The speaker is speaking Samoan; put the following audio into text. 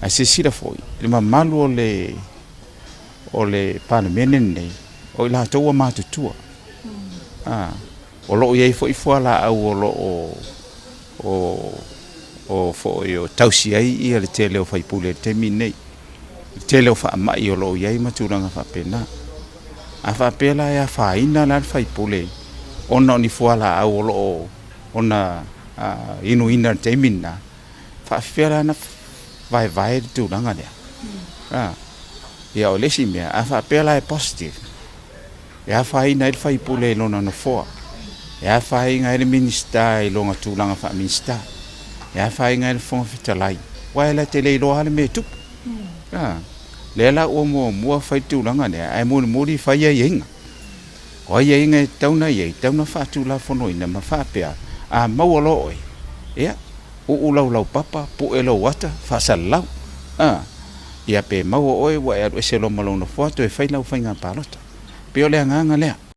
Ae silasila foi i le mamalu o le o le Palemene lenei, o i latou ua matutua. A, o lo o i ai foi fualaau o lo o o o foi o tausi ai ia le tele o faipule i le taimi lenei. Le tele o faamai o lo o i ai ma tulaga faapena. A faapea la e afaina la le faipule ona o ni fualaau o lo o ona inuina i le taimi lena, faafefea la ona vaevae le tulaga lea? A, ia o le isi mea, a faapea la e positive, e afaina ai le faipule i lona nofoa, e afaina ai le Minisita i lona tulaga faa-Minisita, e afaina ai le Fofoga Fetalai, aua e la te le iloa lava le mea e tupu. A, lea la ua muamua fai le tulaga lea, ae mulimuli fai aiaiga. O aiaiga e tatau ona i ai, e tatau ona faatulafonoina ma faapea, a maua loa oe, ia, uu lau laupapa, pue lou ata, faasalalau. A, ia pe maua oe ua e alu ese loa ma lou nofoa toe fai lau faiga palota. E pei o le agaga lea.